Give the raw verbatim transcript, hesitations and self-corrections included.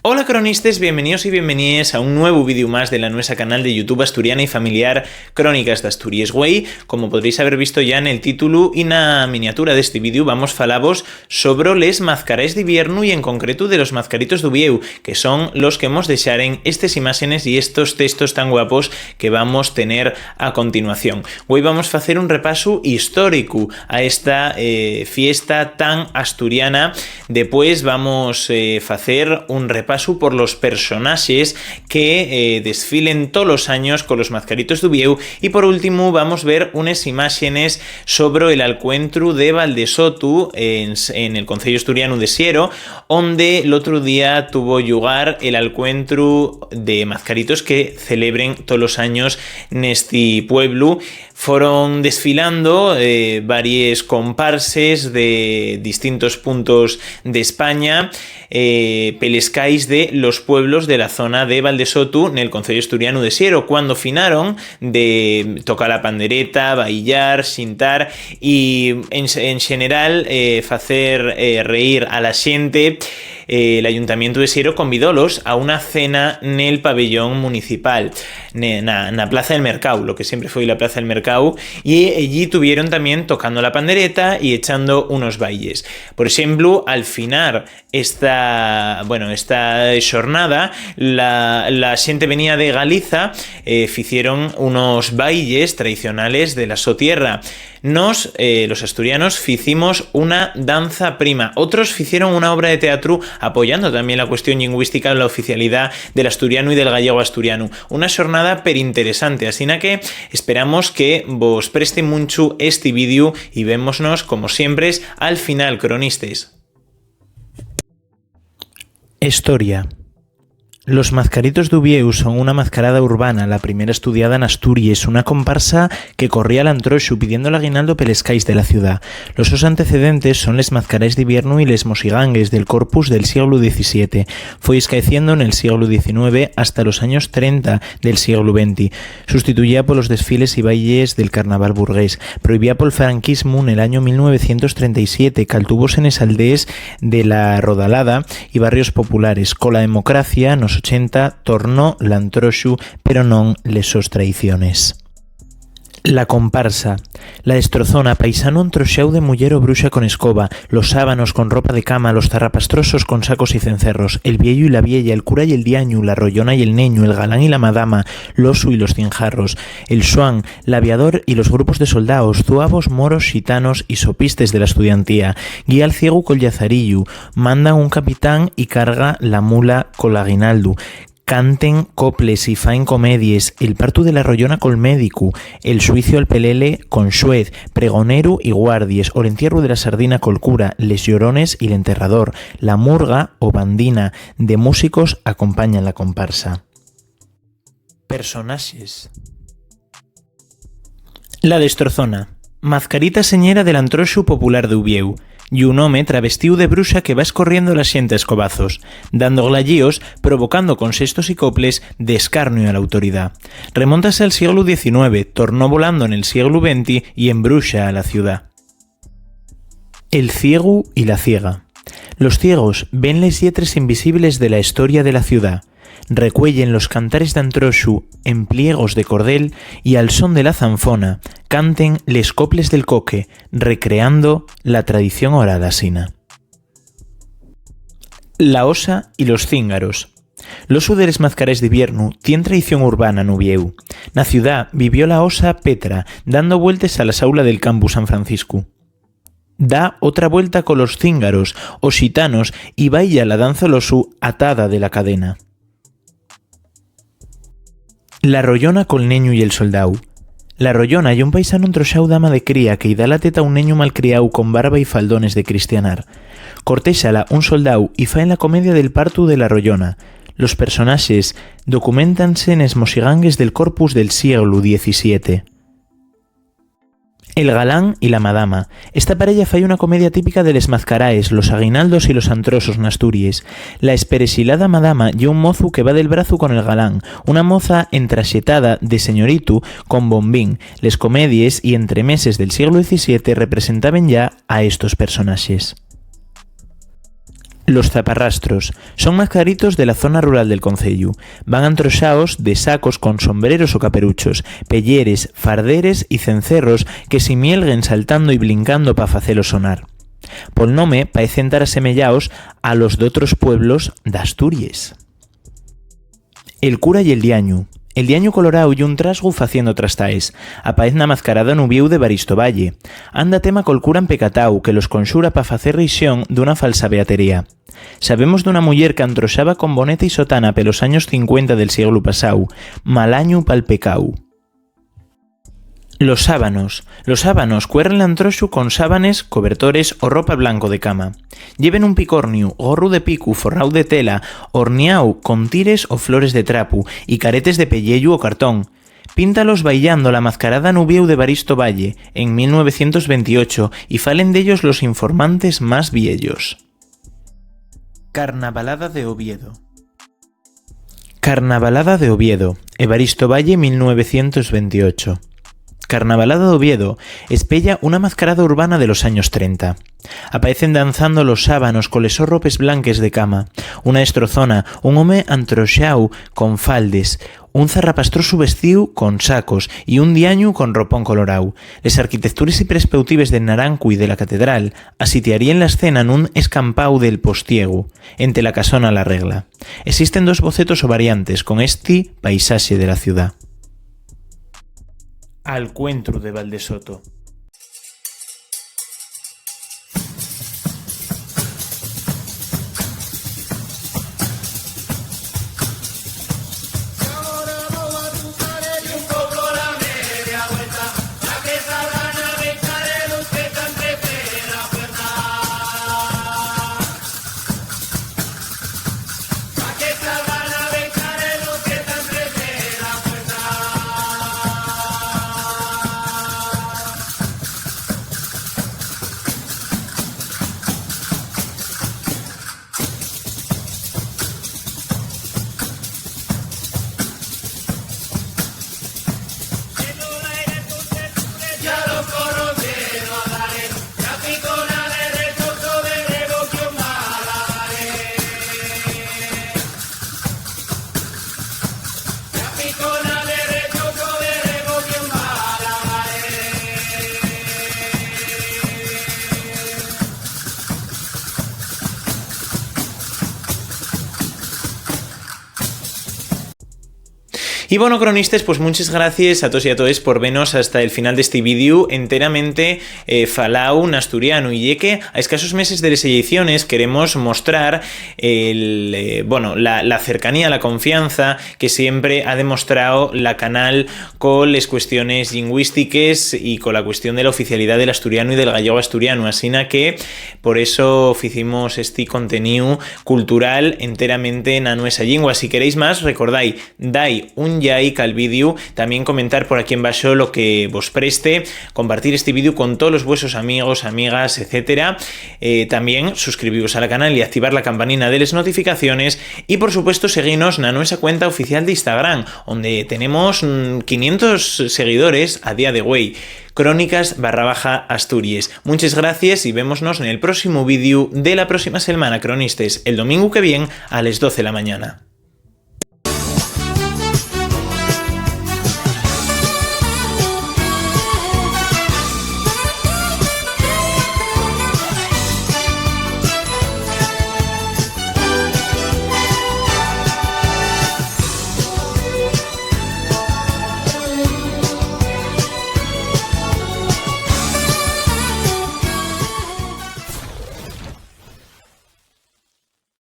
Hola cronistes, bienvenidos y bienvenides a un nuevu vídeo más de la nuesa canal de YouTube asturiana y familiar Crónicas d'Asturies. Güei, como podréis haber visto ya nel títulu y na miniatura d'esti vídeo, vamos falavos sobre les mazcarais d'hibiernu y en concretu de los mazcaritos d'Uviéu, que son los que mos dexaren estes imáxenes y estos textos tan guapos que vamos tener a continuación. Güei vamos facer un repasu históricu a esta, eh, fiesta tan asturiana. Depués vamos, eh, facer un repasu por los personaxes que, eh, desfilen tolos años con los mazcaritos d'Uviéu. Y por últimu vamos ver unes imáxenes sobre el alcuentru de Valdesotu en, en el conceyu asturianu de Siero, onde l'otru día tuvo llugar el alcuentru de mazcaritos que celebren tolos años nesti pueblu. Foron desfilando, eh, varies comparses de distintos puntos d'España, eh, peles cais de los pueblos de la zona de Valdesotu, nel conceyu asturianu de Siero, cuando finaron de tocar la pandereta, baillar, xintar y, en, en xeneral, eh, facer, eh, reír a la xente. Eh, l'Ayuntamientu de Siero convidólos a una cena nel pabellón municipal, ne-, na, na Plaza del Mercáu, lo que siempre foi la Plaza del Mercáu, y ellí tuvieron también tocando la pandereta y echando unos bailes. Por exemplu, al finar esta, bueno, esta xornada, la, la xente venía de Galiza, eh, ficieron unos bailes tradicionales de la so tierra. Nos, eh, los asturianos, ficimos una danza prima. Otros ficieron una obra de teatru apoyando también la cuestión lingüística, la oficialidá del asturianu y del gallego asturianu. Una xornada perinteresante, asina que esperamos que vos preste munchu esti vídeo y vémosnos, como siempre, al final, cronistes. Historia. Los mazcaritos d'Uviéu son una mazcarada urbana, la primera estudiada n'Asturies, una comparsa que corría al antroxu pidiendo l'aguinaldo peles cais de la ciudá. Los sos antecedentes son les mazcarais d'hibiernu y les mosigangues del corpus del sieglu diecisiete. Foi escaeciendo nel sieglu diecinueve hasta los años trenta del sieglu venti, sustituyá polos desfiles y bailes del carnaval burgués, prohibía pol franquismu nel añu mil novecientos trenta y siete, qu'altúvose nes aldees de La Rodalada y barrios populares. Cola democracia, nos ochenta, tornó l'antroxu, pero non les sos tradiciones. La comparsa. La destrozona, paisanu antroxáu de muyer o bruxa con escoba, los sábanos con ropa de cama, los zarrapastrosos con sacos y cencerros, el vieyu y la vieya, el cura y el diañu, la royona y el neñu, el galán y la madama, l'osu y los cinjarros, el xuan, l'aviador y los grupos de soldaos, zuavos, moros, xitanos y sopistes de la estudiantía, guía al ciegu col llazarillu, manda un capitán y carga la mula col aguinaldu, canten coples y faen comedies, el partu de la royona col médicu, el xuiciu al pelele con xuez, pregoneru y guardies, o l'entierru de la sardina col cura, les llorones y l'enterrador, la murga o bandina de músicos acompañan la comparsa. Personaxes. La destrozona. Mazcarita señera del antroxu popular d'Uviéu, ye un home travestíu de bruxa que va escorriendo a la xente a escobazos, dando glayíos, provocando con xestos y coples d'escarniu a l'autoridá. Remóntase al sieglu diecinueve, tornó volando nel sieglu venti y embruxa a la ciudá. El ciegu y la ciega. Los ciegos ven les lletres invisibles de la hestoria de la ciudá, recueyen los cantares d'antroxu en pliegos de cordel y al son de la zanfona canten les coples del coque, recreando la tradición oral asina. La osa y los cíngaros. L'osu de les mazcarais d'hibiernu tien tradición urbana n'Uviéu. Na ciudá vivió la osa Petra, dando vueltes a la saula del campu San Franciscu. Da otra vuelta colos cíngaros, os xitanos, y baila la danza l'osu atada de la cadena. La royona col neñu y el soldáu. La royona ye un paisanu antroxáu d'ama de cría que-y da la teta a un neñu malcriáu con barba y faldones de cristianar. Cortéxala un soldáu y faen la comedia del partu de la royona. Los personaxes documéntanse nes mosigangues del corpus del sieglu diecisiete. El galán y la madama. Esta pareya fai una comedia típica de les mazcaraes, los aguinaldos y los antroxos n'Asturies. La esperexilada madama ye un mozu que va del brazu con el galán, una moza entraxetada de señoritu con bombín. Les comedies y entremeses del sieglu diecisiete representaben ya a estos personaxes. Los zaparrastros son mazcaritos de la zona rural del conceyu. Van antroxaos de sacos con sombreros o caperuchos, pelleres, farderes y cencerros que si mielguen saltando y blincando pa facelos sonar. Pol nome paecen tar asemeyaos a los d'otros pueblos d'Asturies. El cura y el diañu. El diañu colorao ye un trasgu faciendo trastaes. Apaez na mazcarada n'Uviéu de Baristo Valle. Anda tema col cura empecatao, que los conxura pa facer rixón d'una falsa beatería. Sabemos d'una muyer qu'antroxaba con bonete y sotana pelos años cincuenta del sieglu pasáu, mal añu pal pecáu. Los sábanos. Los sábanos cuerren l'antroxu con sábanes, cobertores o ropa blanco de cama. Lleven un picorniu, gorru de picu forráu de tela, horniáu con tires o flores de trapu, y caretes de pelleyu o cartón. Píntalos bailando la mazcarada n'Uviéu de Baristo Valle, en mil novecientos ventiocho, y falen d'ellos los informantes más vieyos. Carnavalada de Oviedo. Carnavalada de Oviedo, Evaristo Valle, mil novecientos ventiocho. Carnavalada de Oviedo espeya una mazcarada urbana de los años trenta. Apaecen danzando los sábanos coles sos ropes blanques de cama, una estrozona, un home antroxáu con faldes, un zarrapastrosu vestíu con sacos y un diañu con ropón coloráu. Les arquitectures y perspeutives del narancu y de la catedral asitiaríen la escena nun escampáu del postiegu, ente la casona La Regla. Esisten dos bocetos o variantes con esti paisaxe de la ciudá. Al cuentru de Valdesoto. Y bueno, cronistes, pues munches gracies a toos y a toes por venos hasta el final d'esti vídeu enteramente, eh, faláu n'asturianu. Y ye que, a escasos meses de les elleiciones, queremos mostrar el, eh, bueno, la, la cercanía, la confianza que siempre ha demostrao la Canal coles cuestiones llingüístiques y cola cuestión de la oficialidá del asturianu y del gallego asturianu. Asina que, por eso, ficimos esti conteníu cultural enteramente na nuesa llingua. Si queréis más, recordái, dai un like al vídeu, tamién comentar por aquí embaxo lo que vos preste, compartir esti vídeu con tolos vuesos amigos, amigas, etcétera. Eh, tamién suscribíos a la canal y activar la campanina de les notificaciones. Y, por supuesto, seguinos na nuesa cuenta oficial d'Instagram, onde tenemos, mm, quinientos seguidores a día de güei, crónicas barra baja Asturies. Munches gracies y vémonos nel próximo vídeu de la próxima selmana, cronistes, el domingu que vien a les doce de la mañana.